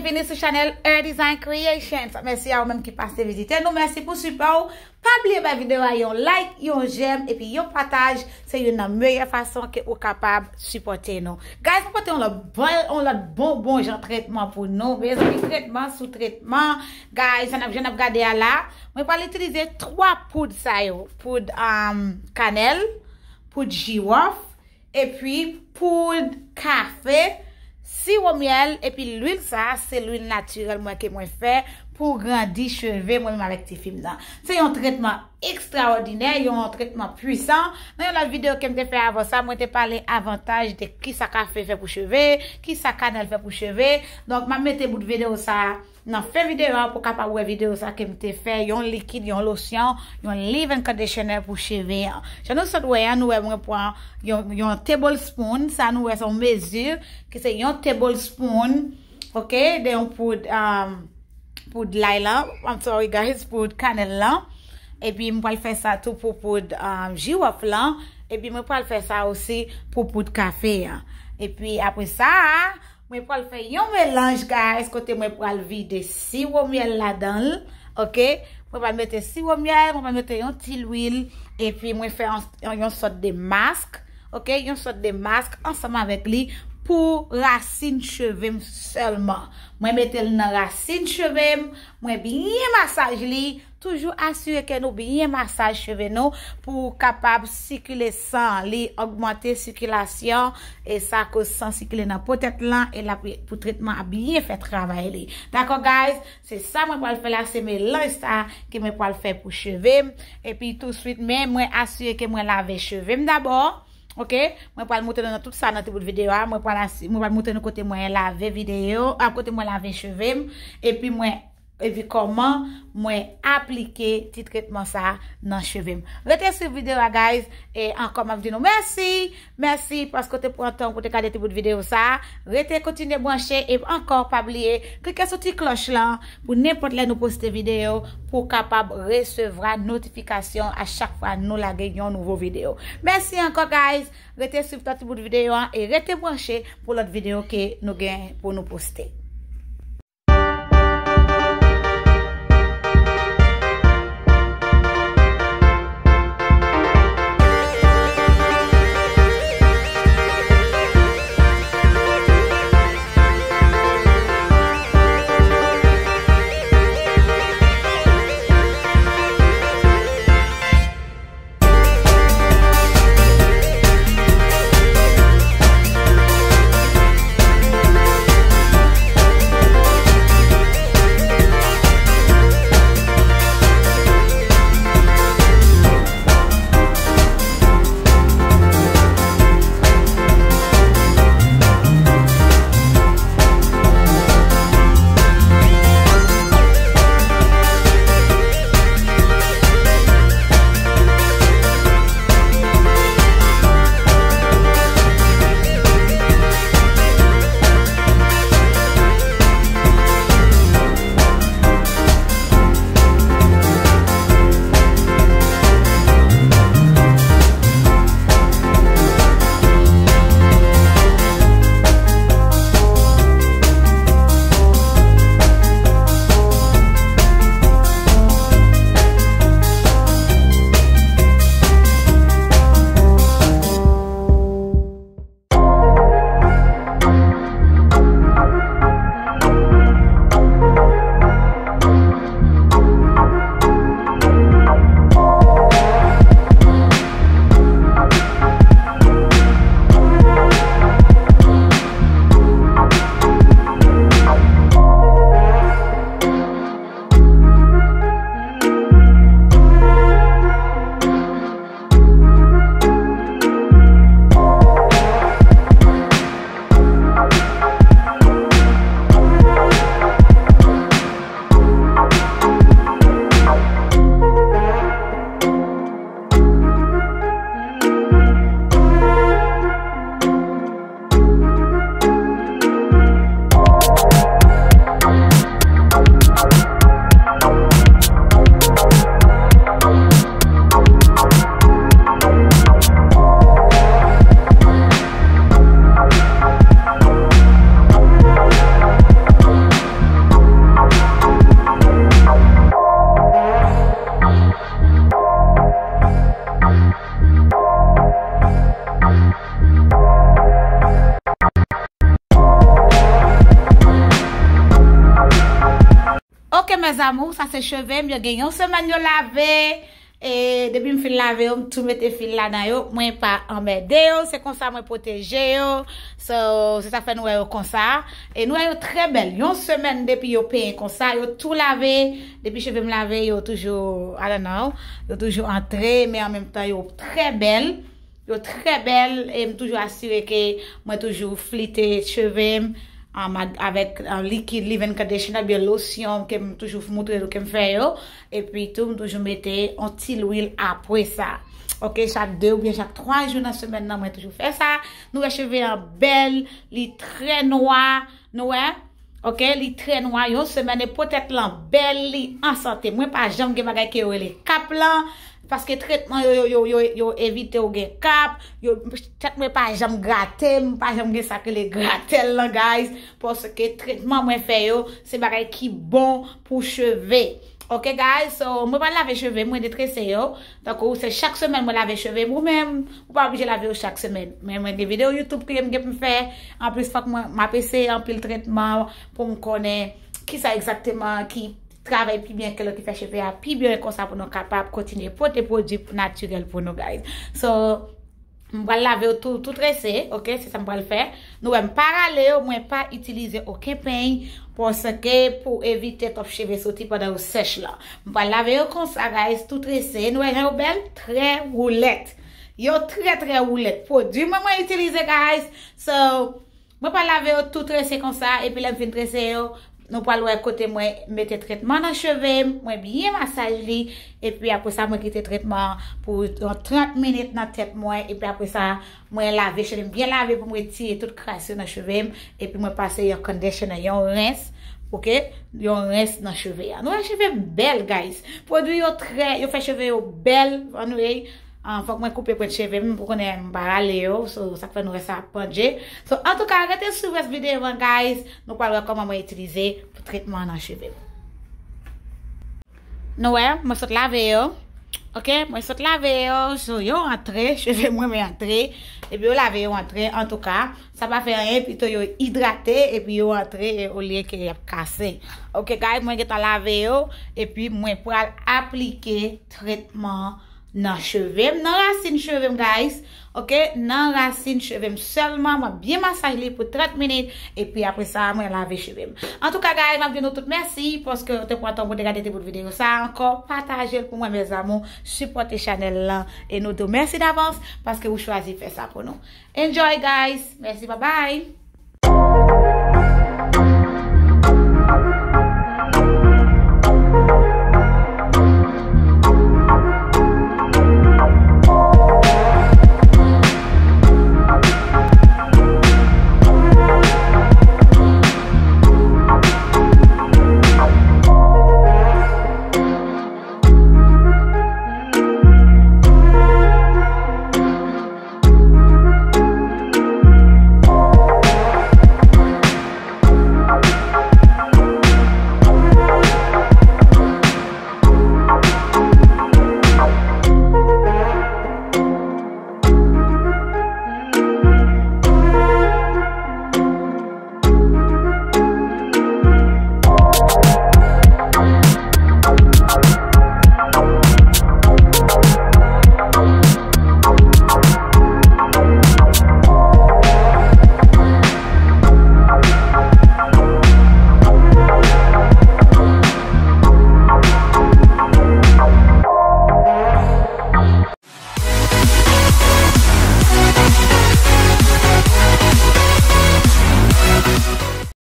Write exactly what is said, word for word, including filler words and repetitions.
Vini sou chanèl Her Design Creations. Mèsi a ou menm ki pase vizite nou. Mèsi pou sipò ou. Pa bliye bay videyo a yon like, yon j'aime, epi yon pataj. Se youn nan meyè fason ke ou kapab sipòte nou. Guys, mwen pote yon lòt bon, yon lòt bon, bon jan tretman pou nou. Mezanmi, tretman sou tretman. Guys, sa n ap, jan n ap gade a la. Mwen pral itilize twa poud sa yo. Poud, um, kanèl, poud jiwòf, epi poud kafe, siwo myèl, epi lwil sa, se lwil natirèl mwen ke mwen fè pou grandi cheve mwen menm avèk tifi m nan. Se yon tretman ekstraòdinè, yon tretman pwisan. Nan yon lòt videyo ke m te fè avan sa, mwen te pale avantaj de kisa kafe fè pou cheve, kisa kanèl fè pou cheve. Donk, m ap mete bout videyo sa nan fen videyo a pou kapab wè videyo sa ke m te fè, yon likid, yon losyon, yon leave-in conditioner pou cheve an. Jan nou sot wè an, nou wè mwen pran yon, yon tablespoon, sa nou wè se yon mezi, ki se yon tablespoon, ok, de yon poud, um, poud lay lan, I'm sorry guys, poud kanèl lan. Epi mwen pral fè sa tou pou poud, um, jiwòf lan. Epi mwen pral fè sa osi pou poud kafe an. Epi apre sa, mwen pral fè yon melanj, guys, kote mwen pral vide siwo myèl ladan l, ok? Mwen pral mete siwo myèl, mwen pral mete yon ti lwil, epi mwen fè yon, yon, yon sòt de mask, ok? Yon sòt de mask ansanm avèk li pou rasin cheve m sèlman. Mwen mete l nan rasin cheve m, mwen byen masaj li, toujou asire ke nou byen masaj cheve nou pou kapab sikile san, li ogmante sikilasyon, e sa koz san sikile nan po tèt lan, e l ap, pou tretman a byen fè travay li. Dakò, guys? Se sa mwen pral fè la, se melanj sa ke mwen pral fè pou cheve m. Epi touswit, men mwen asire ke mwen lave cheve m dabò. Ok, mwen pral montre nou nan tout sa nan ti bout videyo a. Mwen pral asi-, mwen pral montre nou kote mwen lave videyo, a, kote mwen lave cheve m. Epi mwen, epi kòman mwen aplike ti tretman sa nan cheve m. Rete swiv videyo a, guys. E ankò, m ap di nou mèsi. Mèsi paske w te pran tan pou te gade ti bout videyo sa. Rete kontinye branche e ankò pa bliye klike sou ti klòch lan pou nenpòt lè nou poste videyo pou w kapab resevwa notifikasyon a chak fwa nou lage yon nouvo videyo. Mèsi ankò, guys. Rete swiv ti bout videyo an e rete branche pou lòt videyo ke nou gen pou nou poste. Mes amours, sa se cheve m, yo gen yon semèn yo lave. E depi m fin lave yo, m tou mete fil ladan yo. Mwen pa anmède yo, se konsa mwen pwoteje yo. So, se sa fè nou wè yo konsa. E nou wè yo trè bèl. Yon semèn depi yo penyen konsa, yo tou lave. Depi cheve m lave, yo toujou, I don't know, yo toujou antre, men an menm tan yo trè bèl. Yo trè bèl e m toujou asire ke mwen toujou flite cheve m um, ag- avèk uh, likid leave-in conditioner, byen losyon ke m toujou moutre nou ke m fè yo. Epi tou, m toujou mete yon ti lwil apre sa. Ok, chak de oubyen chak twa jou nan semèn nan, mwen toujou fè sa. Nou wè cheve an bèl, li trè nwa, nou wè. Ok, li trè nwa, yon semèn e po tèt lan bèl, li an sante. Mwen pa janm gen bagay ke yo rele kap lan, paske tretman yo, yo, yo, yo, yo evite w gen kap, yo, tèt mwen pa janm grate, m pa janm gen sa k rele gratèl lan, guys, paske tretman mwen fè yo, se bagay ki bon pou cheve. Ok, guys, so mwen pa lave cheve, mwen detrese yo. Tankou se chak semèn mwen lave cheve m, ou menm, ou pa oblije lave yo chak semèn. Men mwen gen videyo YouTube ke m gen pou m fè. Anplis, fòk mwen, m ap eseye anpil tretman pou m konnen kisa egzakteman ki travay pi byen ke lòt, ki fè cheve a pi byen, konsa pou nou kapab kontinye pote pwodui natirèl pou nou, guys. So, m pral lave yo tou, tou trese, ok? Se sa m pral fè. Nou wè, m pa rale yo, mwen pa itilize okenn peny, paske pou evite twòp cheve soti pandan yo sèch la. M pral lave yo konsa, guys, tou trese. Nou wè jan yo bèl? Trè woulèt. Yo trè, trè woulèt. Pwodui mwen, mwen itilize, guys. So, mwen pral lave yo tou trese konsa, epi lè m fin trese yo, nou pral wè kote mwen mete tretman nan cheve m, mwen byen masaj li, epi apre sa, mwen kite tretman an pou yon trant minit nan tèt mwen, epi apre sa, mwen lave cheve m byen lave pou m retire tout kras yo nan cheve m, epi mwen pase yon conditioner, yon rens, ok, yon rens nan cheve a. Nou wè cheve m bèl, guys. Pwodui yo trè, yo fè cheve yo bèl, anyway. Ah, fòk mwen koupe pwent cheve m, pou konnen m pa rale yo, so, sa k fè nou wè sa ap pandje. So, antouka, rete sou rès videyo an, guys. Nou pral wè kòman mwen itilize pou tretman nan cheve m. Nou wè, mwen sot lave yo. Ok, mwen sot lave yo, so yo antre, cheve mwen men antre. Epi yo lave yo antre, antouka, sa pa fè anyen, pito yo idrate, epi yo antre, e olye ke y ap kase. Ok, guys, mwen gentan lave yo, epi mwen pral aplike tretman nan cheve m, nan rasin cheve m, guys. Ok, nan rasin cheve m sèlman, mwen byen masaj li pou trant minit, epi apre sa, mwen lave cheve m. Antouka, guys, m ap di nou tout mèsi paske w te pran tan pou w te gade ti bout videyo sa a ankò. Pataje l pou mwen, mes amours, sipòte chanèl lan, e nou di w mèsi davans paske ou chwazi fè sa pou nou. Enjoy, guys. Mèsi, bye bye.